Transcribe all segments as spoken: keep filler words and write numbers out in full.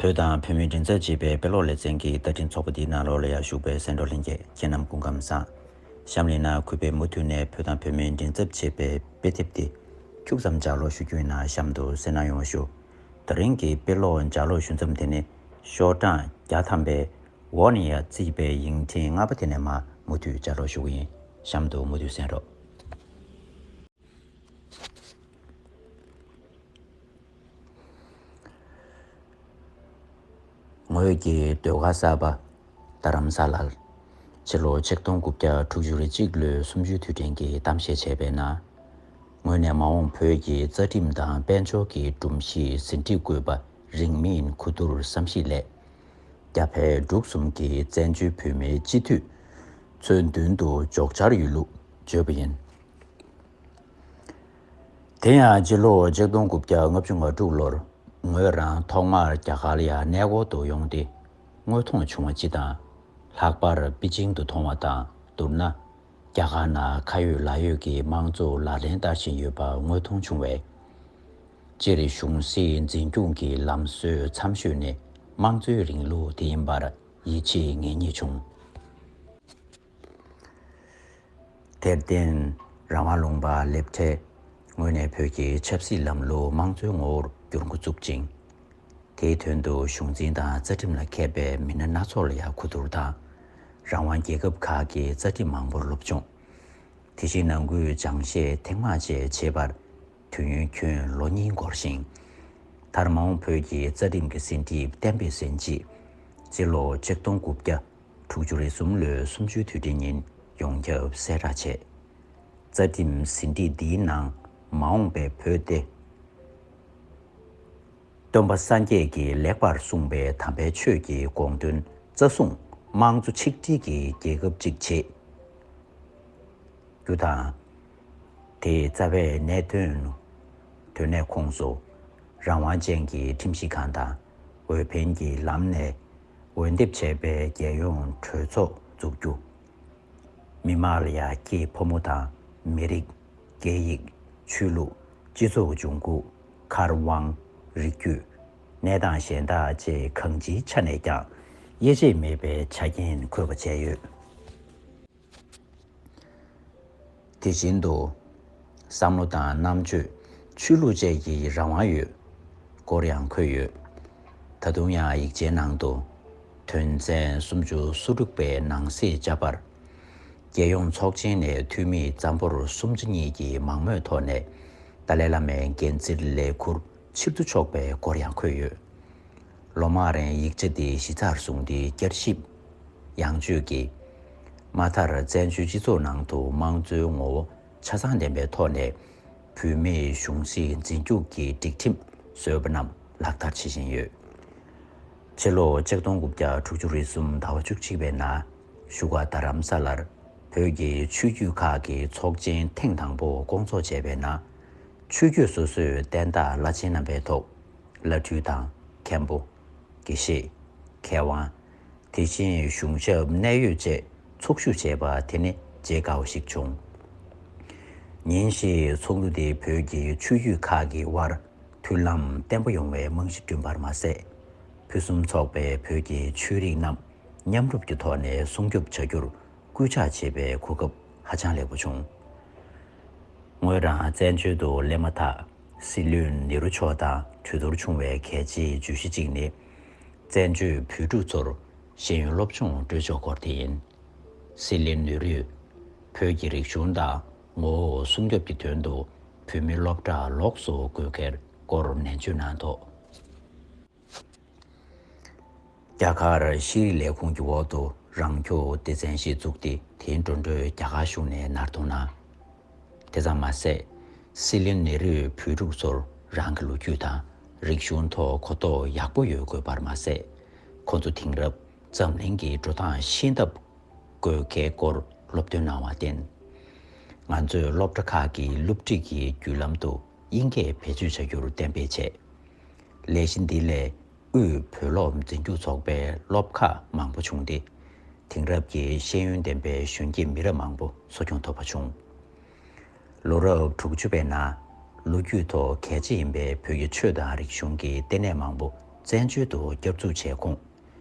བོད་དང་བོད་མིའི་མགྲིན་ཚབ་ཅེས་པའི་དཔེ་ཀློག་ལེ་ཚན་གྱི་བརྡ་འཕྲིན་ཚོགས་པ་འདིའི་ནང་ལོགས་ལ་ཡར་ཞུགས་པའི་གསན་གྲོགས་ལྷན་རྒྱས། ཁྱེད་རྣམས་སྐུ་ཁམས་བཟང་། གཤམ་ལ་ཡིན་ན་གུས་པས་མུ་མཐུད་ནས་བོད་དང་བོད་མིའི་མགྲིན་ཚབ་ཅེས་པའི་དཔེ་དེབ་འདི་ཁྱུག་ཙམ་ལྗགས་ཀློག་ཞུ་རྒྱུ་ཡིན་ན། གཤམ་དུ་གསན་གནང་ཡོང་བ་ཞུ། དེ་རིང་གི་དཔེ་ཀློག་ལྗགས་ཀློག་ཞུ་མཚམས་དེ་ནི་ཤོག་གྲངས་བརྒྱ་ཐམ་པའི་འོག་ནས་ཡར་བརྩིས་པའི་ཡིག་ཕྲེང་ལྔ་པ་དེ་ནས་མར་མུ་མཐུད་ལྗགས་ཀློག་ཞུ་གི་ཡིན། གཤམ་དུ་མུ་མཐུད་གསན་རོགས། ངོས་ཀྱི་ཟློས་གར་གསར་པ་རྡ་རམ་ས་ལར་ཕྱི་ལོ་ཆིག་སྟོང་དགུ་བརྒྱ་དྲུག་ཅུ་རེ་གཅིག་ལོའི་གསུམ་བཅུའི་དུས་དྲན་གྱི་གཏམ་བཤད་བྱས་པའི་ནང་། ངོས་ནས་མ་འོངས་བོད་ཀྱི་རྩ་ཁྲིམས་དང་དཔལ་འབྱོར་གྱི་སྒྲོམ་གཞི་ཟིན་བྲིས་བཀོད་པ་རིང་མིན་གོ་བསྡུར་བསམ་གཞིག་ལས། རྒྱ་བལ་འབྲུག་གསུམ་གྱི་བཙན་བྱོལ་བོད་མིའི་སྤྱི་འཐུས་ཚོའི་མདུན་དུ་འཇོག་འཆར་ཡོད་ལུགས་བརྗོད་པ་ཡིན། དེ་ཡང་སྤྱི་ལོ་ཆིག་སྟོང་དགུ་བརྒྱ་ལྔ་བཅུ་ང་དྲུག་ལོར་ངོས་རང་ཐོག་མར་རྒྱ་གར་ལ་ཡར་གནས་སྐོར་དུ་ཡོང་སྟེ་དངོས་མཐོང་བྱུང་བ་སྤྱི་དང་། ལྷག་པར་པེ་ཅིང་དུ་མཐོང་བ་དང་བསྡུར་ན། རྒྱ་གར་ནང་ཁ་ཡོད་ལག་ཡོད་ཀྱི་དམངས་གཙོ་ལག་ལེན་བསྟར་བཞིན་ཡོད་པ་དངོས་མཐོང་བྱུང་བས། སྤྱིར་གཞུང་སྲིད་འཛིན་སྐྱོང་གི་ལམ་སྲོལ་འཚམ་ཤོས་ནི་དམངས་གཙོའི་རིང་ལུགས་དེ་ཡིན་པར་ཡིད་ཆེས་ངེས་རྙེད་བྱུང་། དེར་བརྟེན། རང་དབང་ལུང་པ་སླེབས་འཕྲལ་ངོས་ནས་བོད་ཀྱི་ཆབ་སྲིད་ལམ་ལུགས་དམངས་གཙོའི་ངོ་བོར་བསྒྱུར་འགོ་བཙུགས་ཅིང་། དེའི་དོན་དུ་གཞུང་འཛིན་དང་རྩ་ཁྲིམས་ལ་མཁས་པའི་མི་སྣ་སྣ་ཚོགས་ལ་ཡང་གོ་བསྡུར་དང་། རང་དབང་རྒྱལ་ཁབ་ཁག་གི་རྩ་ཁྲིམས་མང་པོར་སློབ་སྦྱོང་། དེ་བཞིན་ནང་ཁུལ་སྦྱང་བཤད་ཐེངས་མང་བཅས་བྱས་པར་དུས་ཡུན་ཁྱོན་ལོ་གཉིས་འགོར་ཞིང་། མཐར་མ་འོངས་བོད་ཀྱི་རྩ་ཁྲིམས་ཀྱི་ཟིན་བྲིས་གཏན་འབེབས་ཟིན་རྗེས། སྤྱི་ལོ་ཆིག་སྟོང་དགུ་བརྒྱ་དྲུག་ཅུ་རེ་གསུམ་ལོའི་གསུམ་བཅུའི་དུས་དྲན་ཉིན་ཡོངས་ཁྱབ་གསལ་བསྒྲགས་བྱས། རྩ་ཁྲིམས་ཟིན་བྲིས་འདིའི་ནང་མ་འོངས་པའི་བོད་དེ། སྟོན་པ་སངས་རྒྱས་ཀྱིས་ལེགས་པར་གསུངས་པའི་དམ་པའི་ཆོས་ཀྱི་དགོངས་དོན་རྩ་བཟུང་དམངས་གཙོ་ཆིག་སྒྲིལ་གྱི་རྒྱལ་ཁབ་ཅིག་བྱེད་རྒྱུ་དང་། དེའི་རྩ་བའི་གནད་དོན། དོན་གནད་ཁོངས་སུ་རང་དབང་ཅན་གྱི་ཁྲིམས་ཞིབ་ཁང་དང་འོས་འཕེན་གྱི་ལམ་ནས་འོས་འདེམས་བྱས་པའི་རྒྱལ་ཡོངས་གྲོས་ཚོགས་འཛུགས་རྒྱུ། མི་དམངས་ལ་ཡང་སྐྱེས་ཕོ་མོ་དང་མི་རིགས། སྐད་ཡིག་ཆོས་ལུགས། སྤྱི་ཚོགས་འབྱུང་ཁུངས། མཁར་དབང་། རིགས་རྒྱུད། གནས་སྟངས་གཞན་དག་བཅས་གང་ཅིའི་ཆ་ནས་ཀྱང་དབྱེ་འབྱེད་མེད་པའི་ཆ་རྐྱེན་འཁོད་པ་བྱས་ཡོད། དེ་བཞིན་དུ། བསམ་བློ་དང་རྣམ་དཔྱོད། ཆོས་ལུགས་བཅས་ཀྱི་རང་དབང་ཡོད་སྐོར་ཡང་འཁོད་ཡོད། ད་དུང་ཡང་ཡིག་ཆའི་ནང་དུ། དོན་ཚན་སུམ་ཅུ་སོ་དྲུག་པའི་ནང་གསེས་བཅའ་བར། རྒྱལ་ཡོངས་ཚོགས་ཆེན་ནས་འཐུས་མི་རྩ་འབོར་སུམ་ཅུ་གཉིས་ཀྱིས་མང་མོས་ཐོག་ནས་ཏཱ་ལའི་བླ་མའི་འགན་འཛིན་ལས་ཁུར་ཕྱིར་བསྡུ་ཆོག་པའི་སྐོར་ཡང་འཁོད་ཡོད། ལོ་མང་རིང་ཡིག་ཆ་འདི་གཞི་རྩར་བཟུང་སྟེ་བསྐྱར་ཞིབ་ཡང་བཅོས་ཀྱིས། མ་མཐར་བཙན་བྱོལ་སྤྱི་ཚོགས་ནང་དུ་དམངས་གཙོའི་ངོ་བོ་ཆ་ཚང་ལྡན་པའི་ཐོག་ནས་བོད་མིའི་གཞུང་སྲིད་འཛིན་སྐྱོང་གི་སྒྲིག་ཁྲིམས་བཟོས་པ་རྣམས་ལག་བསྟར་བྱེད་བཞིན་ཡོད། ཕྱི་ལོ་ཆིག་སྟོང་དགུ་བརྒྱ་དྲུག་ཅུ་རེ་གསུམ་ཟླ་བ་བཅུ་གཅིག་པའི་ནང་བཞུགས་སྒར་རྡ་རམ་ས་ལར་བོད་ཀྱི་ཆོས་བརྒྱུད་ཁག་གི་ཚོགས་ཆེན་ཐེངས་དང་པོ་སྐོང་ཚོགས་བྱས་པའི་ནང་། ཆོས་བརྒྱུད་སོ་སོའི་བསྟན་བདག་བླ་ཆེན་རྣམ་པའི་ཐོག་བླ་སྤྲུལ་དང་མཁན་པོ། དགེ་བཤེས། མཁས་དབང་། དེ་བཞིན་གཞུང་ཞབས་གནད་ཡོད་བཅས་ཚོགས་ཞུགས་བྱས་པ་དེ་ནི་བརྗེད་དཀའ་བ་ཞིག་བྱུང་། ཉིན་ཞིག་ཚོགས་འདུ་དེས་བོད་ཀྱི་ཆོས་བརྒྱུད་ཁག་གི་དབར་མཐུན་ལམ་བརྟན་པོ་ཡོང་བའི་རྨང་གཞི་བསྐྲུན་པར་མ་ཟད། ཕུན་སུམ་ཚོགས་པའི་བོད་ཀྱི་ཆོས་རིག་རྣམས་མཉམ་རུབ་ཀྱི་ཐོག་ནས་སྲུང་སྐྱོབ་བྱ་རྒྱུར་སྐུལ་ལྕག་བྱེད་པའི་གོ་སྐབས་ཧ་ཅང་ལེགས་པོ་བྱུང་། ངོས་རང་བཙན་བྱོལ་དུ་སླེབས་མ་ཐག་སྲིད་བློན་ནེ་རུ་མཆོག་དང་གྲོས་བསྡུར་བྱུང་བའི་གལ་ཆེའི་བརྗོད་གཞི་གཅིག་ནི། བཙན་བྱོལ་བོད་ཕྲུག་ཚོར་ཤེས་ཡོན་སློབ་སྦྱོང་སྤྲོད་ཕྱོགས་སྐོར་དེ་ཡིན། སྲིད་བློན་ནེ་རུས་བོད་ཀྱི་རིག་གཞུང་དང་ངོ་བོ་སྲུང་སྐྱོབ་ཀྱི་དོན་དུ་བོད་མི་སློབ་གྲྭ་ལོགས་སུ་དགོས་གལ་སྐོར་ནན་བརྗོད་གནང་ཐོག་རྒྱ་གར་ཤེས་རིག་ལས་ཁུངས་ཀྱི་འོག་ཏུ་རང་སྐྱོང་སྡེ་ཚན་ཞིག་བཙུགས་ཏེ་དེའི་འགྲོ་གྲོན་རྒྱ་གར་གཞུང་ནས་ནར་གཏོང་གནང་། དེ་ཙམ་མ་ཟད། སྲིད་བློན་ནེ་རུས་བོད་ཕྲུག་ཚོར་རང་གི་ལོ་རྒྱུས་དང་རིག་གཞུང་ཐོག་གོ་རྟོགས་ཡག་པོ་ཡོད་དགོས་པར་མ་ཟད། ཁོ་ཚོ་དེང་རབས་འཛམ་གླིང་གི་འགྲོ་སྟངས་ཤེས་ཐབས་དགོས་གལ་སྐོར་སློབ་སྟོན་གནང་བར་བརྟེན། ང་ཚོས་སློབ་གྲྭ་ཁག་གི་སློབ་ཁྲིད་ཀྱི་བརྒྱུད་ལམ་དུ་དབྱིན་སྐད་བེད་སྤྱོད་བྱ་རྒྱུར་གཏན་འབེབས་བྱས། ལས་གཞི་འདི་ལས་དབུས་བོད་སློབ་འཛིན་སྐྱོང་ཚོགས་པའི་སློབ་ཁག་མང་པོ་བྱུང་སྟེ། དེང་རབས་ཀྱི་ཤེས་ཡོན་ལྡན་པའི་གཞོན་སྐྱེས་མི་རབས་མང་པོ་གསོ་སྐྱོང་ཐུབ་པ་བྱུང་། ལོ་རབས་དྲུག་ཅུ་པའི་ནང་ལོ་རྒྱུས་ཐོག་གལ་ཆེ་ཡིན་པའི་བོད་ཀྱི་ཆོས་དང་རིག་གཞུང་གི་ལྟེ་གནས་མང་པོ་ བཙན་བྱོལ་དུ་བསྐྱར་འཛུགས་བྱས་ཁོངས།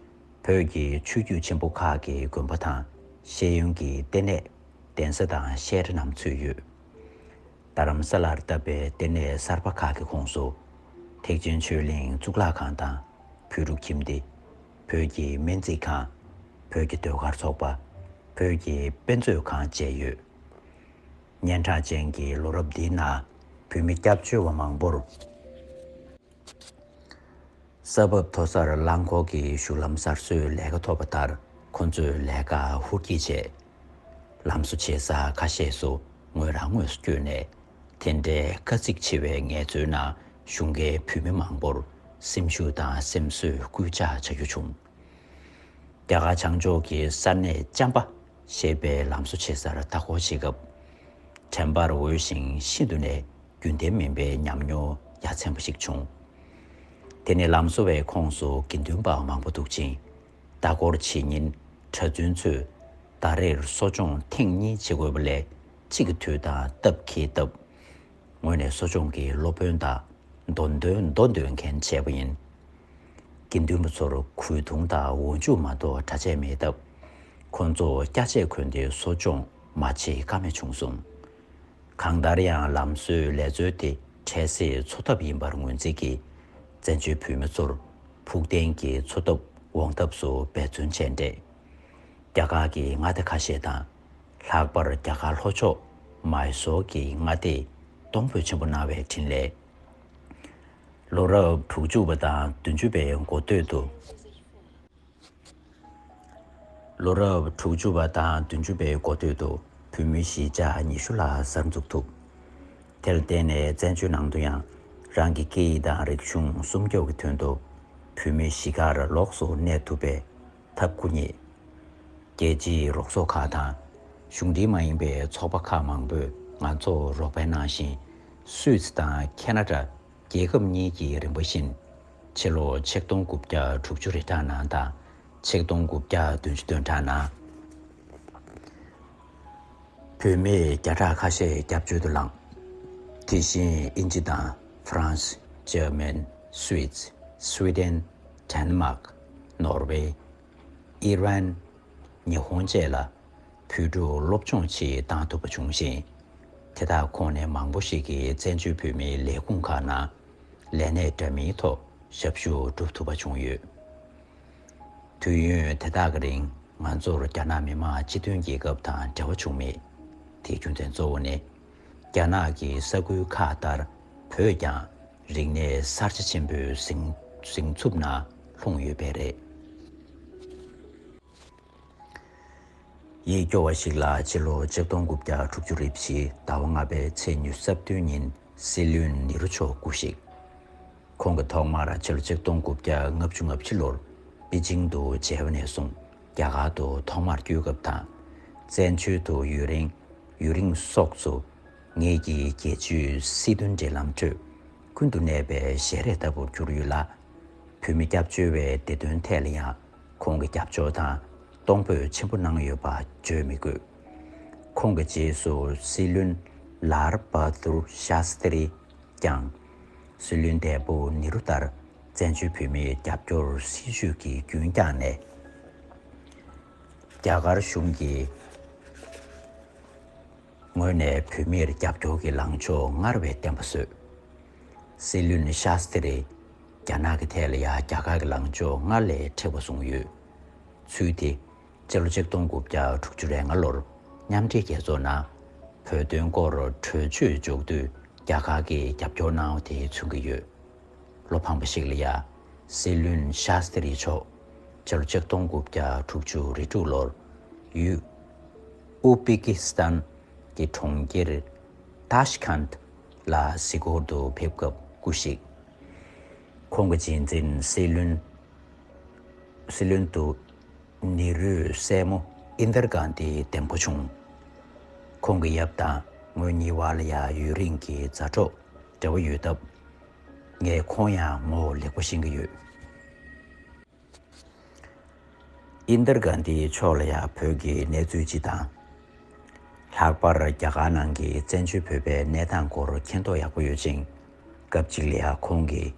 བོད་ཀྱི་ཆོས་བརྒྱུད་ཆེན་པོ་ཁག་གི་དགོན་པ་དང་ཤེས་ཡོན་གྱི་ལྟེ་གནས། གདན་ས་དང་བཤད་གྲྭ་རྣམས་ཚུད་ཡོད། རྡ་རམ་ས་ལར་བཏབ་པའི་ལྟེ་གནས་གསར་པ་ཁག་གི་ཁོངས་སུ། ཐེག་ཆེན་ཆོས་གླིང་གཙུག་ལག་ཁང་དང་། བོད་ཕྲུག་ཁྱིམ་སྡེ། བོད་ཀྱི་སྨན་རྩིས་ཁང་། བོད་ཀྱི་ཟློས་གར་ཚོགས་པ། བོད་ཀྱི་དཔེ་མཛོད་ཁང་བཅས་ཡོད། སྙན་གྲགས་ཅན་གྱི་ལོ་རབས་འདིའི་ནང་བོད་མི་སྐྱབས་བཅོལ་བ་མང་པོར། ས་བབ་མཐོ་སར་རླངས་འཁོར་གྱི་བཞུགས་ལམ་གསར་བཟོའི་ལས་ཀ་ཐོབ་པ་ལྟར། ཁོ་ཚོས་ལས་ཀ་ཧུར་བསྐྱེད་བྱས། ལམ་བཟོ་བྱེད་ས་ཁ་ཤས་སུ་ངོས་རང་ངོས་སུ་བསྐྱོད་ནས། དེ་འདྲའི་དཀའ་ཚེགས་ཆེ་བའི་ངལ་རྩོལ་ནང་ཞུགས་མཁན་བོད་མི་མང་པོར་སེམས་ཤུགས་དང་སེམས་གསོའི་སྐུལ་ལྕག་བྱ་རྒྱུ་བྱུང་། རྒྱ་གར་བྱང་ཕྱོགས་ཀྱི་ས་གནས་ཅམ་པ་ཞེས་པའི་ལམ་བཟོ་བྱེད་སར་ལྟ་སྐོར་བྱེད་སྐབས། དྲན་པར་འོས་ཤིང་ཤིན་ཏུ་ནས་རྒྱུན་ལྡན་མིན་པའི་ཉམས་མྱོང་ཡ་མཚན་པ་ཞིག་བྱུང་། དེ་ནི་ལམ་བཟོ་བའི་ཁོངས་སུ་དགེ་འདུན་པ་མང་པོ་འདུག་ཅིང་། ལྟ་སྐོར་བྱེད་ཉིན་གྲྭ་བཙུན་ཚོས་ཟླ་རེར་གསོ་སྦྱོང་ཐེངས་གཉིས་བྱེད་དགོས་པ་ལས་གཅིག་གི་དུས་དང་སྟབས་ཁེལ་སྟབས། ངོས་ནས་གསོ་སྦྱོང་གི་སློབ་དཔོན་དང་མདོ་འདོན་མདོ་འདོན་མཁན་བྱས་པ་ཡིན། དགེ་འདུན་པ་ཚོར་གོས་ཐུང་དང་འོག་འཇུག་མ་གཏོགས་གྲྭ་ཆས་མེད་སྟབས། ཁོང་ཚོ་སྐྱ་ཆས་གོན་ཏེ་གསོ་སྦྱོང་མ་བྱེད་ཀ་མེད་བྱུང་སོང་། གང་ལྟར་ཡང་ལམ་བཟོའི་ལས་རྩོལ་དེ་འཕྲལ་སེལ་འཚོ་ཐབས་ཡིན་པར་ངོས་འཛིན་གྱིས། བཙན་བྱོལ་བོད་མི་ཚོར་ཕུགས་བརྟན་གྱི་འཚོ་ཐབས་འོང་ཐབས་སུ་འབད་བརྩོན་བྱས་འབྲས། རྒྱ་གར་གྱི་མངའ་སྡེ་ཁ་ཤས་དང་། ལྷག་པར་རྒྱ་གར་ལྷོ་ཕྱོགས་མཱི་སོར་གྱི་མངའ་སྡེས་གཏོང་ཕོད་ཆེན་པོ་གནང་བའི་འཕྲིན་ལས། ལོ་རབས་དྲུག་ཅུ་པ་དང་བདུན་ཅུ་པའི་འགོ་སྟོད་དུ། ལོ་རབས་དྲུག་ཅུ་པ་དང་བདུན་ཅུ་པའི་འགོ་སྟོད་དུ་བོད་མི་གཞིས་ཆགས་ཉི་ཤུ་ལྷག་གསར་འཛུགས་ཐུབ། དེར་བརྟེན་ནས་བཙན་བྱོལ་ནང་དུ་ཡང་རང་གི་སྐད་ཡིག་དང་རིག་གཞུང་སྲུང་སྐྱོབ་ཀྱི་དོན་དུ་བོད་མི་གཞིས་སྒར་ལོགས་སུ་གནས་ཐུབ་པའི་ཐབས་སྐུ་མཉེ། རྒྱལ་སྤྱིའི་རོགས་ཚོགས་ཁག་དང་གཞུང་འབྲེལ་མ་ཡིན་པའི་ཚོགས་པ་ཁག་མང་པོས་ང་ཚོར་རོགས་པ་གནང་བཞིན། སུད་སི་དང་ཁེ་ན་ཌ་རྒྱལ་ཁབ་གཉིས་ཀྱིས་རིམ་པ་བཞིན་ཕྱི་ལོ་ཆིག་སྟོང་དགུ་བརྒྱ་དྲུག་ཅུ་རེ་གྲངས་ནང་དང་ཆིག་སྟོང་དགུ་བརྒྱ་བདུན་ཅུ་དོན་གྲངས་ནང་བོད་མི་བརྒྱ་ཕྲག་ཁ་ཤས་སྐྱབས་བཅོལ་དུ་ལངས། དེ་བཞིན་དབྱིན་ཇི་དང་ཧྥ་རན་སི། འཇར་མན། སུད་སི། སུའེ་ཏེན། ཌེན་མཱག་ནོར་ཝེ། ཨི་རན། ཉི་ཧོང་བཅས་ལ་བོད་ཕྲུག་སློབ་སྦྱོང་ཆེད་བཏང་ཐུབ་པ་བྱུང་ཞིང་། དེ་དག་ཁོངས་ནས་མང་པོ་ཞིག་གིས་བཙན་བྱོལ་བོད་མིའི་ལས་ཁུངས་ཁག་ནང་ལས་གནས་འདྲ་མིན་ཐོག་ཞབས་ཞུ་སྒྲུབ་ཐུབ་པ་བྱུང་ཡོད། དུས་ཡུན་དེ་དག་གི་རིང་ང་ཚོར་རྒྱ་ནག་མི་དམངས་སྤྱི་མཐུན་རྒྱལ་ཁབ་དང་འབྲེལ་བ་བྱུང་མེད། དེའི་རྒྱུ་མཚན་གཙོ་བོ་ནི། རྒྱ་ནག་གི་ས་ཁུལ་ཁག་ལྟར་བོད་ཀྱང་རིག་གནས་གསར་བརྗེ་ཆེན་པོའི་གཟིངས་གཟིངས་འཚུབ་ནང་ལྷུང་ཡོད་པས་རེད། ཡིད་སྐྱོ་བ་ཞིག་ལ་ཕྱི་ལོ་ཆིག་སྟོང་དགུ་བརྒྱ་དྲུག་ཅུ་རེ་བཞི་ཟླ་བ་ལྔ་པའི་ཚེས་ཉི་ཤུ་རྩ་བདུན་ཉིན་སྲིད་བློན་ནེ་རུ་མཆོག་སྐུ་གཤེགས། ཁོང་གིས་ཐོག་མར་ཕྱི་ལོ་ཆིག་སྟོང་དགུ་བརྒྱ་ལྔ་བཅུ་ང་བཞི་ལོར་པེ་ཅིང་དུ་མཇལ་བ་ནས་བཟུང་རྒྱ་གར་དུ་ཐོག་མར་བསྐྱོད་སྐབས་དང་། བཙན་བྱོལ་དུ་ཡུན་རིང་ཡུན་རིང་སོགས་སུ་ངེད་ཀྱི་རྒྱལ་སྤྱིའི་སྲིད་དོན་འབྲེལ་ལམ་ཁྲོད་ཀུན་ཏུ་གནས་པའི་ཞལ་རས་ལྟ་བུར་གྱུར་ཡོད་ལ། བོད་མི་སྐྱབས་བཅོལ་བའི་བདེ་དོན་ཐད་ལ་ཡང་ཁོང་གིས་རྒྱབ་སྐྱོར་དང་གཏོང་ཕོད་ཆེན་པོ་གནང་ཡོད་པ་བརྗོད་མི་དགོས། ཁོང་གི་རྗེས་སུ་སྲིད་བློན་ལཱལ་བྷ་དུར་ཤཱསྟྲི་ཀྱང་། སྲིད་བློན་འདས་པོ་ནེ་རུ་ལྟར་བཙན་བྱོལ་བོད་མིའི་རྒྱབ་སྐྱོར་སྲིད་བྱུས་ཀྱི་རྒྱུན་བསྐྱངས་ནས། རྒྱ་གར་གཞུང་གི་ངོས་ནས་བོད་མིར་རྒྱབ་སྐྱོར་གྱི་ལངས་ཕྱོགས་སྔར་བས་བརྟན་པ་བཟོས། སྲིད་བློན་ཤཱསྟྲི་རྒྱ་ནག་གི་ཐད་ལ་ཡང་རྒྱ་གར་གྱི་ལངས་ཕྱོགས་སྔར་ལས་མཁྲེགས་པ་བཟུང་ཡོད། ཚུལ་དེ་སྤྱི་ལོ་ཆིག་སྟོང་དགུ་བརྒྱ་དྲུག་ཅུ་རེ་ལྔ་ལོར་མཉམ་འབྲེལ་རྒྱལ་ཚོགས་ནང་བོད་དོན་སྐོར་གྲོས་ཆོད་འཇོག་དུས་རྒྱ་གར་གྱིས་རྒྱབ་སྐྱོར་གནང་བ་དེ་མཚོན་གྱི་ཡོད། བློ་ཕངས་པ་ཞིག་ལ་ཡ། སྲིད་བློན་ཤཱསྟྲི་མཆོག་སྤྱི་ལོ་ཆིག་སྟོང་དགུ་བརྒྱ་དྲུག་ཅུ་རེ་དྲུག་ལོར་ཡུལ་ཨུ་པེ་ཀི་སི་ཐན་གྱི་གྲོང་ཁྱེར་ཏཱཤ་ཁཱན་ལ་གཟིགས་སྐོར་དུ་ཕེབས་སྐབས་སྐུ་གཤེགས། ཁོང་གི་རྗེས་འཛིན་སྲིད་བློན། སྲིད་བློན་དུ་ནེ་རུའི་སྲས་མོ་ཨིན་དར་གྷན་དྷི་འདེམས་བསྐོ་བྱུང་། ཁོང་གི་ཡབ་དང་ངོས་གཉིས་བར་ལ་ཡང་ཡུན་རིང་གི་མཛའ་གྲོགས་འབྲེལ་བ་ཡོད་སྟབས། ངས་ཁོང་ཡང་ངོ་བོ་ལེགས་པོ་ཤེས་ཀྱི་ཡོད། ཨིན་དར་གྷན་དྷི་མཆོག་ལ་ཡང་བོད་ཀྱི་གནས་ཚུལ་སྤྱི་དང་། ལྷག་པར་རྒྱ་གར་ནང་གི་བཙན་བྱོལ་བོད་པའི་གནས་སྟངས་སྐོར་མཁྱེན་རྟོགས་ཡག་པོ་ཡོད་ཅིང་། སྐབས་གཅིག་ལ་ཡང་ཁོང་གིས་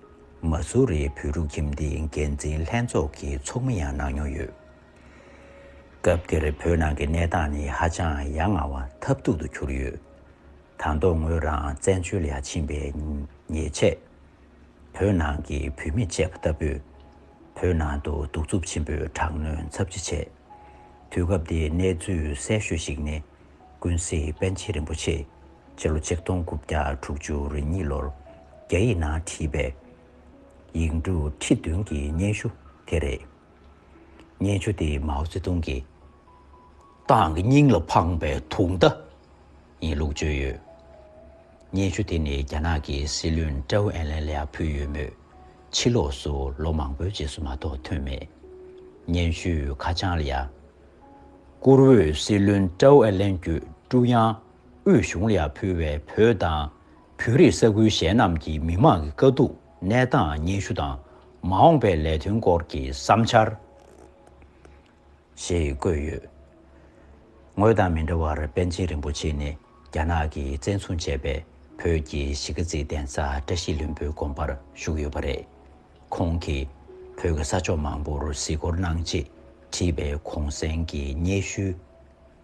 མ་སུ་རིའི་བོད་ཕྲུག་ཁྱིམ་སྡེའི་འགན་འཛིན་ལྷན་ཚོགས་ཀྱི་ཚོགས་མི་ཡང་གནང་མྱོང་ཡོད། སྐབས་དེར་བོད་ནང་གི་གནས་སྟངས་ནི་ཧ་ཅང་ཡ་ང་བ་ཐབས་སྡུག་ཏུ་གྱུར་ཡོད། ད་དུང་ངོས་རང་བཙན་བྱོལ་ལ་ཕྱིན་པའི་ཉེས་ཆད། བོད་ནང་གི་བུད་མེད་བཅས་པ་ལྟ་བུས་བོད་ནང་དུ་གདུག་རྩུབ་ཆེན་པོས་དྲག་གནོན་ཚབས་ཆེ་བྱས། དུས་སྐབས་དེའི་གནས་ཚུལ་གསལ་ཤོས་ཤིག་ནི། ཀུན་གཟིགས་པཎ་ཆེན་རིན་པོ་ཆེས་ཕྱི་ལོ་ཆིག་སྟོང་དགུ་བརྒྱ་དྲུག་ཅུ་རེ་གཉིས་ལོར་རྒྱ་ཡིག་ནང་བྲིས་པའི་ཡིག་འབྲུ་ཁྲི་བདུན་གྱི་སྙན་ཞུ་དེ་རེད། སྙན་ཞུ་དེ་མའོ་ཙེ་ཏུང་གིས་ཏང་གི་སྙིང་ལ་འཕངས་པའི་དུག་མདའ་ཡིན་ལུགས་བརྗོད་ཡོད། སྙན་ཞུ་དེ་ནི་རྒྱ་ནག་གི་སྲིད་བློན་ཀྲོའུ་ཨེན་ལན་ལ་ཕུལ་ཡོད་མོད། ཕྱི་ལོགས་སུ་ལོ་མང་པོའི་རྗེས་སུ་མ་གཏོགས་ཐོན་མེད། སྙན་ཞུའི་ཁ་བྱང་ལ་ཡ། བཀུར་འོས་སྲིད་བློན་ཀྲོའུ་ཨེན་ལན་གྱིས་ཀྲུང་དབྱང་དབུས་གཞུང་ལ་ཡ་ཕུལ་བའི་བོད་དང་བོད་རིགས་ས་ཁུལ་གཞན་རྣམས་ཀྱི་མི་མང་གི་དཀའ་སྡུག་གནས་སྟངས་སྙན་ཞུ་དང་མ་འོངས་པའི་ལས་དོན་སྐོར་གྱི་བསམ་འཆར། ཞེས་བཀོད་ཡོད། ངོས་དང་མི་འདྲ་བར་པཎ་ཆེན་རིན་པོ་ཆེ་ནི་རྒྱ་ནག་གིས་བཙན་བཟུང་བྱས་པའི་བོད་ཀྱི་གཞིས་ཀ་རྩེའི་གདན་ས་བཀྲ་ཤིས་ལྷུན་པོའི་དགོན་པར་བཞུགས་ཡོད་པ་རེད། ཁོང་གིས་བོད་ཀྱི་ས་ཕྱོགས་མང་པོར་གཟིགས་སྐོར་གནང་རྗེས་བྲིས་པའི་གུང་གསེང་གི་སྙན་ཞུའི་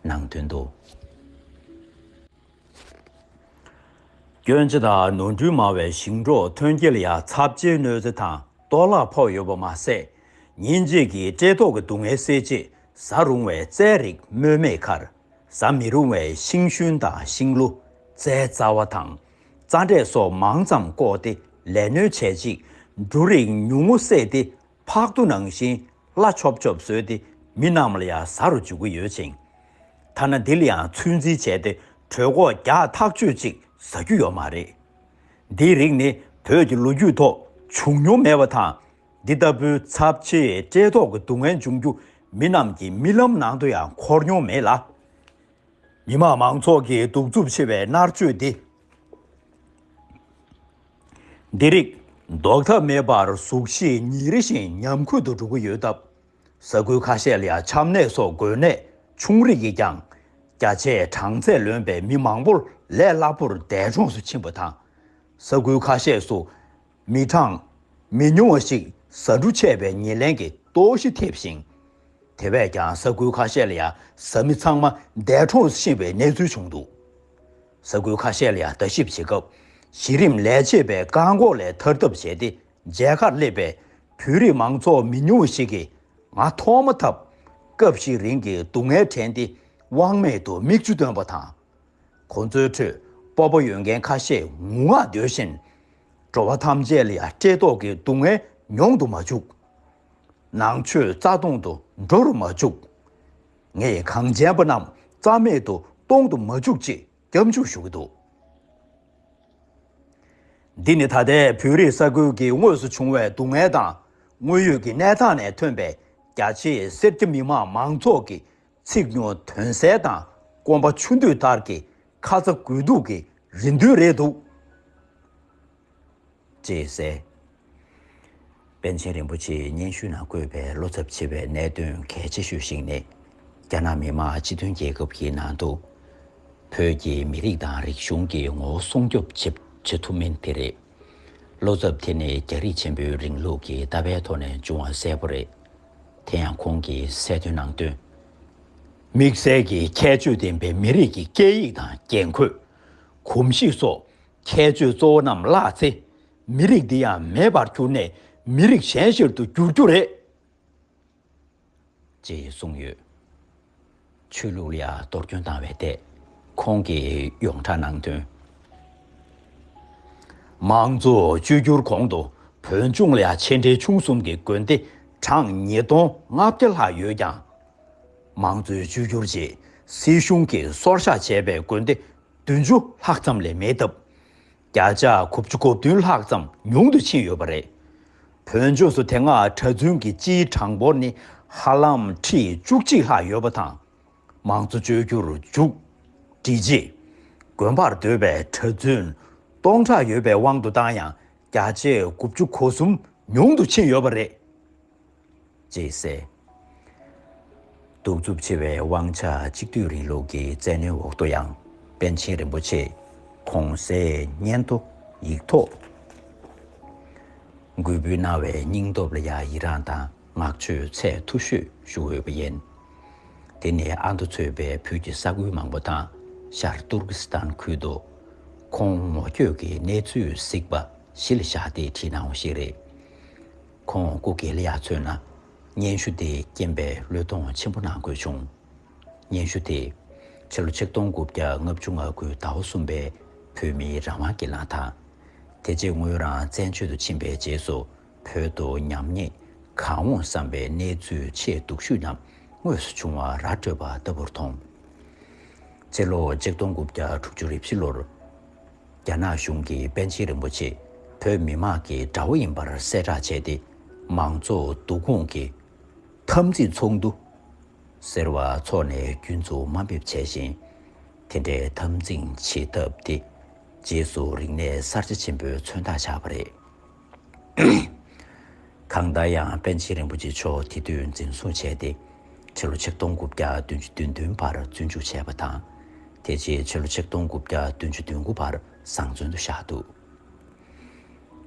ནང་དོན་དུ། སྐྱོན་ཆ་དང་ནོར་འཁྲུལ་མང་བའི་ཞིང་འབྲོག་ཐོན་སྐྱེད་ལ་ཡང་ཚབས་ཆེའི་གནོད་འཚེ་དང་གཏོར་བརླག་ཕོག་ཡོད་པ་མ་ཟད། ཉིན་གཅིག་གི་བཀྲེས་ལྟོགས་ཀྱི་སྡུག་བསྔལ་སེལ་ཆེད་ཟ་རུང་བའི་རྩྭའི་རིགས་སྨོས་མེད་ཁར། ཟ་མི་རུང་བའི་ཤིང་ཤུན་དང་ཤིང་ལོ། རྩྭའི་རྩ་བ་དང་། རྩྭ་འབྲས་སོགས་མང་ཙམ་བཀོག་སྟེ་ལས་སྣོན་བྱས་རྗེས། འབྲུ་རིགས་ཉུང་ངུ་བསྲེས་ཏེ། ཕག་ཏུ་ནང་བཞིན་སླ་ཆོབ་ཆོབ་བཟོས་ཏེ་མི་རྣམས་ལ་ཡང་ཟ་རུ་འཇུག་གི་ཡོད་ཅིང་། ཐ་ན་འདི་ལ་ཡང་ཚོད་འཛིན་བྱས་ཏེ་གྲོད་ཁོག་རྒྱགས་ཐག་ཆོད་ཅིག་ཟ་རྒྱུ་ཡོད་མ་རེད། འདིའི་རིགས་ནི་བོད་ཀྱི་ལོ་རྒྱུས་ཐོག་བྱུང་མྱོང་མེད་པ་དང་། འདི་ལྟ་བུའི་ཚབས་ཆེའི་བཀྲེས་ལྟོགས་ཀྱི་སྡུག་བསྔལ་འབྱུང་རྒྱུ་མི་རྣམས་ཀྱི་རྨི་ལམ་ནང་དུ་ཡང་འཁོར་མྱོང་མེད་ལ། མི་དམངས་མང་ཚོགས་ཀྱི་གདུག་རྩུབ་ཆེ་བའི་མནར་གཅོད་འདི། འདི་རིགས་ཟློག་ཐབས་མེད་པར་གཟུགས་གཞི་ཉིན་རེ་བཞིན་ཉམས་རྒུད་དུ་འགྲོ་གི་ཡོད་སྟབས། ས་ཁུལ་ཁ་ཤས་ལ་ཡང་ཆམ་ནད་སོགས་འགོས་ནད་ཆུང་རིགས་ཀྱིས་ཀྱང་རྒྱ་ཆེའི་གྲངས་ཚད་ལོན་པའི་མི་མང་པོར་ལས་སླ་པོར་འདས་གྲོངས་སུ་ཕྱིན་པ་དང་། ས་ཁུལ་ཁ་ཤས་སུ་མི་གྲངས་མི་ཉུང་བ་ཞིག་ཟ་འབྲུ་ཆད་པའི་ཉེར་ལེན་གྱི་ལྟོགས་གཞི་ཐེབས་ཤིང་། དེ་བས་ཀྱང་ས་ཁུལ་ཁ་ཤས་ལ་ཡང་ཟ་མི་ཚང་མ་འདས་གྲོངས་སུ་ཕྱིན་པའི་གནས་ཚུལ་བྱུང་འདུག། ས་ཁུལ་ཁ་ཤས་ལ་ཡང་ལྟ་ཞིབ་བྱེད་སྐབས། གཞི་རིམ་ལས་བྱེད་པའི་བཀག་འགོག་ལས་ཐར་ཐབས་བྱས་ཏེ། མཇལ་ཁར་སླེབས་པའི་བོད་རིགས་མང་ཚོགས་མི་ཉུང་བ་ཞིག་གིས་ང་མཐོང་མ་ཐག་སྐབས་ཤིག་རིང་གི་སྡུག་བསྔལ་དྲན་ཏེ་དབང་མེད་དུ་མིག་ཆུ་བཏོན་པ་དང་། ཁོ་ཚོའི་ཁྲོད་སྤོབས་པ་ཡོད་མཁན་ཁ་ཤས་ངུ་ངག་བརྡོལ་བཞིན། འགྲོ་བ་ཐམས་ཅད་ལ་ཡང་བཀྲེས་ལྟོགས་ཀྱི་སྡུག་བསྔལ་མྱོང་དུ་མ་བཅུག། ནང་ཆོས་རྩ་སྟོང་དུ་འགྲོ་རུ་མ་བཅུག། ངས་གངས་ཅན་པ་རྣམས་རྩ་མེད་དུ་གཏོང་དུ་མ་བཅུག་ཅེས་སྐྱབས་འཇུག་ཞུ་གི་འདུག། འདི་ནི་ད་ལྟའི་བོད་རིགས་ས་ཁུལ་གྱི་དངོས་སུ་བྱུང་བའི་སྡུག་བསྔལ་དང་། དངོས་ཡོད་ཀྱི་གནས་སྟངས་ནས་ཐོན་པའི་རྒྱ་ཆེའི་སེར་སྐྱ་མི་དམངས་མང་ཚོགས་ཀྱི་ཚིག་ཉུང་དོན་གསལ་དང་། སྐོམ་པ་ཆུ་འདོད་ལྟར་གྱི་ཁ་ཚ་དགོས་གཏུགས་ཀྱི་རེ་འདུན་རེད་འདུག། ཅེས་གསལ། པཎ་ཆེན་རིན་པོ་ཆེའི་སྙན་ཞུ་ནང་བཀོད་པའི་བློ་འཚབ་ཆེ་བའི་གནད་དོན་གལ་ཆེ་ཤོས་ཤིག་ནི། རྒྱ་ནག་མི་དམངས་སྤྱི་མཐུན་རྒྱལ་ཁབ་ཀྱི་ནང་དུ། བོད་ཀྱི་མི་རིགས་དང་རིག་གཞུང་གི་ངོ་བོ་སྲུང་སྐྱོབ་བྱེད་བྱེད་ཐུབ་མིན་དེ་རེད། བློ་འཚབ་དེ་ནི་རྒྱ་རིགས་ཆེན་པོའི་རིང་ལུགས་ཀྱི་ལྟ་བའི་ཐོག་ནས་བྱུང་བ་གསལ་པོ་རེད། དེ་ཡང་ཁོང་གིས་གསལ་སྟོན་ནང་དོན། དམིགས་བསལ་གྱི་ཁྱད་ཆོས་ལྡན་པའི་མི་རིགས་ཀྱི་སྐད་ཡིག་དང་རྒྱན་གོས། གོམས་གཤིས་སོགས་ཁྱད་ཆོས་གཙོ་བོ་རྣམས་བརླག་ཚེ། མི་རིགས་འདི་ཡང་མེད་པར་གྱུར་ནས་མི་རིགས་གཞན་ཞིག་ཏུ་འགྱུར་རྒྱུ་རེད། ཅེས་གསུངས་ཡོད། ཆོས་ལུགས་ལ་ཡང་གཏོར་སྐྱོན་བཏང་བའི་ཐད། ཁོང་གིས་ཡོངས་གྲགས་ནང་དོན། མང་གཙོ་བཅོས་བསྒྱུར་གོང་དུ་བོད་ལྗོངས་ལ་ཡང་ཆེ་འབྲིང་ཆུང་གསུམ་གྱི་དགོན་སྡེ་གྲངས་ཉིས་སྟོང་ལྔ་བརྒྱ་ལྷག་ཡོད་ཀྱང་། མང་གཙོའི་བཅོས་བསྒྱུར་རྗེས་སྲིད་གཞུང་གིས་སོར་བཞག་བྱས་པའི་དགོན་སྡེ་བདུན་ཅུ་ལྷག་ཙམ་ལས་མེད་སྟབས། བརྒྱ་ཆ་དགུ་བཅུ་གོ་བདུན་ལྷག་ཙམ་ཉུང་དུ་ཕྱིན་ཡོད་པ་རེད། བོད་ལྗོངས་སུ་དེ་སྔ་གྲྭ་བཙུན་གྱི་སྤྱིའི་གྲངས་འབོར་ནི་ཧ་ལམ་ཁྲི་བཅུ་གཅིག་ལྷག་ཡོད་པ་དང་། མང་གཙོ་བཅོས་བསྒྱུར་མཇུག་སྒྲིལ་རྗེས། དགོན་པར་སྡོད་པའི་གྲྭ་བཙུན་སྟོང་ཕྲག་ཡོད་པའི་དབང་དུ་བཏང་ཡང་། བརྒྱ་ཆ་དགུ་བཅུ་གོ་གསུམ་ཉུང་དུ་ཕྱིན་ཡོད་པ་རེད། ཅེས་གསལ། གདུག་རྩུབ་ཆེ་བའི་དབང་ཆ་གཅིག་སྡུད་རིང་ལུགས་ཀྱི་བཙན་གནོན་འོག་ཏུ་ཡང་། པཎ་ཆེན་རིན་པོ་ཆེས་གོང་གསལ་སྙན་ཐོ་ཡིག་ཐོག་འགོད་འབུལ་གནང་བའི་སྙིང་སྟོབས་ལ་ཡང་ཡི་རངས་དང་བསྔགས་བརྗོད་ཚད་མཐོ་ཤོས་ཞུ་འོས་པ་ཡིན། དེ་ནི་ཨ་མདོ་གཙོས་པའི་བོད་ཀྱི་ས་ཁུལ་མང་པོ་དང་ཤར་ཏུར་ཀི་སི་ཐན་ཁུལ་དུ་ཁོང་ངོ་སྐྱོད་ཀྱི་གནས་ཚུལ་གཟིགས་པ་གཞི་ལ་བཞག་སྟེ་བྲིས་གནང་བ་ཞིག་རེད། ཁོང་སྐུ་སྒེར་ལ་ཡང་མཚོན་ན། སྙན་ཞུ་དེ་རྐྱེན་པས་བློས་གཏོང་ཆེན་པོ་གནང་དགོས་བྱུང་། སྙན་ཞུ་དེ་ཕྱི་ལོ་ཆིག་སྟོང་དགུ་བརྒྱ་ལྔ་བཅུ་ང་དགུ་ཟླ་བ་གསུམ་པའི་བོད་མིའི་རང་དབང་སྒེར་ལངས་དང་། དེ་རྗེས་ངོས་རང་བཙན་བྱོལ་དུ་ཕྱིན་པའི་རྗེས་སུ་བོད་དུ་ཉམས་ཉེས་གང་འོང་བསམ་པའི་གནས་ཚུལ་ཆེས་སྡུག་ཤོས་རྣམས་དངོས་སུ་བྱུང་བ་ར་སྤྲོད་པ་ལྟ་བུར་མཐོང་། ཕྱི་ལོ་ཆིག་སྟོང་དགུ་བརྒྱ་དྲུག་ཅུ་རེ་བཞི་ལོར། རྒྱ་ནག་གཞུང་གིས་པཎ་ཆེན་རིན་པོ་ཆེ་བོད་མི་མང་གི་དགྲ་བོ་ཡིན་པར་གསལ་བསྒྲགས་བྱས་ཏེ། མང་གཙོ་བསྡུ་སྐོང་གི་འཐབ་འཛིང་ཚོགས་འདུ་ཟེར་བ་འཚོགས་ནས་རྒྱུན་དུ་དམའ་འབེབས་བྱས་ཤིང་། དེ་འདྲའི་འཐབ་འཛིང་བྱེད་ཐབས་དེ་རྗེས་སུ་རིག་གནས་གསར་བརྗེ་ཆེན་པོའི་མཚོན་རྟགས་ཆགས་པ་རེད། གང་ལྟར་ཡང་པཎ་ཆེན་རིན་པོ་ཆེ་མཆོག་དེ་དུས་འཛིན་བཟུང་བྱས་ཏེ། ཕྱི་ལོ་ཆིག་སྟོང་དགུ་བརྒྱ་བདུན་ཅུ་དོན་བདུན་བར་བཙོན་འཇུག་བྱས་པ་དང་། དེ་རྗེས་ཕྱི་ལོ་ཆིག་སྟོང་དགུ་བརྒྱ་བདུན་ཅུ་དོན་དགུ་བར་བཟང་བཙོན་དུ་བཞག་འདུག་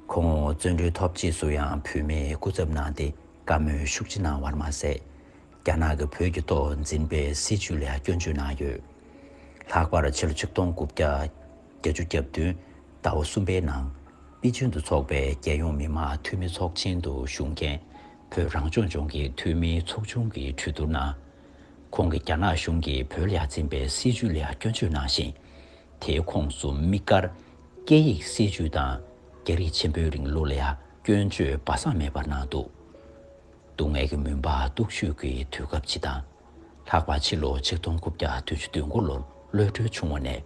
ཁོང་བཙོན་གྲོལ་ཐོབ་རྗེས་སུ་ཡང་བུད་མེད་སྐུ་ཚབ་གནང་སྟེ་བཀའ་མོལ་ཤུགས་ཆེ་གནང་བར་མ་ཟད། རྒྱ་ནག་གིས་བོད་ཀྱི་ཐོག་འཛིན་པའི་སྲིད་བྱུས་ལ་ཡང་སྐྱོན་བརྗོད་གནང་ཡོད། ལྷག་པར་ཕྱི་ལོ་ཆིག་སྟོང་དགུ་བརྒྱ་བརྒྱད་ཅུ་གྱ་བདུན་ཟླ་བ་གསུམ་པའི་ནང་པེ་ཅིན་དུ་འཚོགས་པའི་རྒྱལ་ཡོངས་མི་དམངས་འཐུས་མི་ཚོགས་ཆེན་དུ་ཞུགས་མཁན་བོད་རང་སྐྱོང་ལྗོངས་ཀྱི་འཐུས་མིའི་ཚོགས་ཆུང་གིས་གྲོས་བསྡུར་ནང་། ཁོང་གིས་རྒྱ་ནག་གཞུང་གིས་བོད་ལ་ཡ་འཛིན་པའི་སྲིད་བྱུས་ལ་ཡ་སྐྱོན་བརྗོད་གནང་ཞིང་། དེའི་ཁོངས་སུ་དམིགས་བཀར་སྐད་ཡིག་སྲིད་བྱུས་དང་རྒྱ་རིགས་ཆེན་པོའི་རིང་ལུགས་ལ་ཡ་སྐྱོན་བརྗོད་སྦ་གསང་མེད་པར་གནང་འདུག་སྡུག་བསྔལ་གྱི་མུན་པ་སྟུག་ཤོས་ཀྱི་དུས་སྐབས་སྤྱི་དང་། ལྷག་པར་ཕྱི་ལོ་ཆིག་སྟོང་དགུ་བརྒྱ་བདུན་ཅུ་དོན་དགུ་ལོར་གློད་གྲོལ་བྱུང་བ་ནས།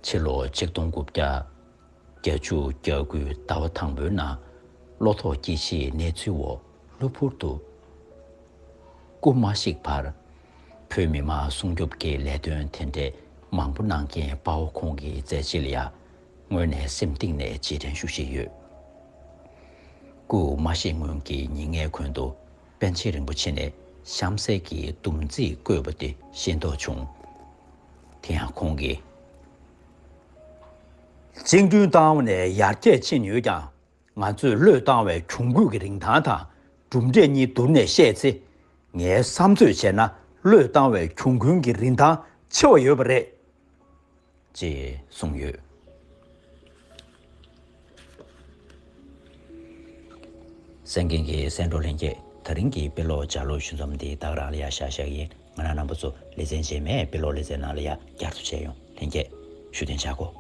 ཕྱི་ལོ་ཆིག་སྟོང་དགུ་བརྒྱ་བརྒྱད་ཅུ་གྱ་དགུའི་ཟླ་བ་དང་པོའི་ནང་བློ་ཐོག་སྐྱེ་འཆིའི་གནས་ཚུལ་འོག་གློ་བུར་དུ་སྐུ་མ་གཤེགས་བར། བོད་མི་མང་སྲུང་སྐྱོབ་ཀྱི་ལས་དོན་དེ་འདྲའི་མང་པོ་གནང་མཁན་དཔའ་བོ་ཁོང་གི་མཛད་རྗེས་ལ་ཡང་དངོས་གནས་སེམས་གཏིང་ནས་རྗེས་དྲན་ཞུ་བཞིན་ཡོད། སྐུ་མ་གཤེགས་སྔོན་གྱི་ཉིན་ལྔའི་གོང་དུ་པཎ་ཆེན་རིན་པོ་ཆེ་ནས་གཤམ་གསལ་གྱི་འདུམ་ཚིག་བཀོད་པ་དེ་ཤེས་རྟོགས་བྱུང་། དེ་ཡང་ཁོང་གིས། བཅིངས་འགྲོལ་བཏང་བ་ནས་ཡར་རྒྱས་ཕྱིན་ཡོད་ཀྱང་། ང་ཚོས་བློས་བཏང་བའི་གྱོང་གུད་ཀྱི་རིན་ཐང་དང་གྲུབ་འབྲས་གཉིས་བསྡུར་ནས་བཤད་ཚེ། ངའི་བསམ་ཚོད་བྱས་ན་བློས་བཏང་བའི་གྱོང་གུན་གྱི་རིན་ཐང་ཆེ་བ་ཡོད་པ་རེད། ཅེས་གསུངས་ཡོད། གསན་མཁན་གྱི་གསན་གྲོགས་ལྷན་རྒྱས། ད་རིང་གི་དཔེ་ཀློག་ལྗགས་ཀློག་ཞུ་མཚམས་འདི་ད་ག་རང་ལ་ཡ་བཞག་བཞག་ཡིན། ང་རང་རྣམ་པ་ཚོ་ལེ་ཚན་རྗེས་མའི་དཔེ་ཀློག་ལེ་ཚན་ནང་ལ་ཡ་བསྐྱར་དུ་མཇལ་ཡོང་། ལྷན་རྒྱས་བཞུགས་གདན་འཇགས་དགོས།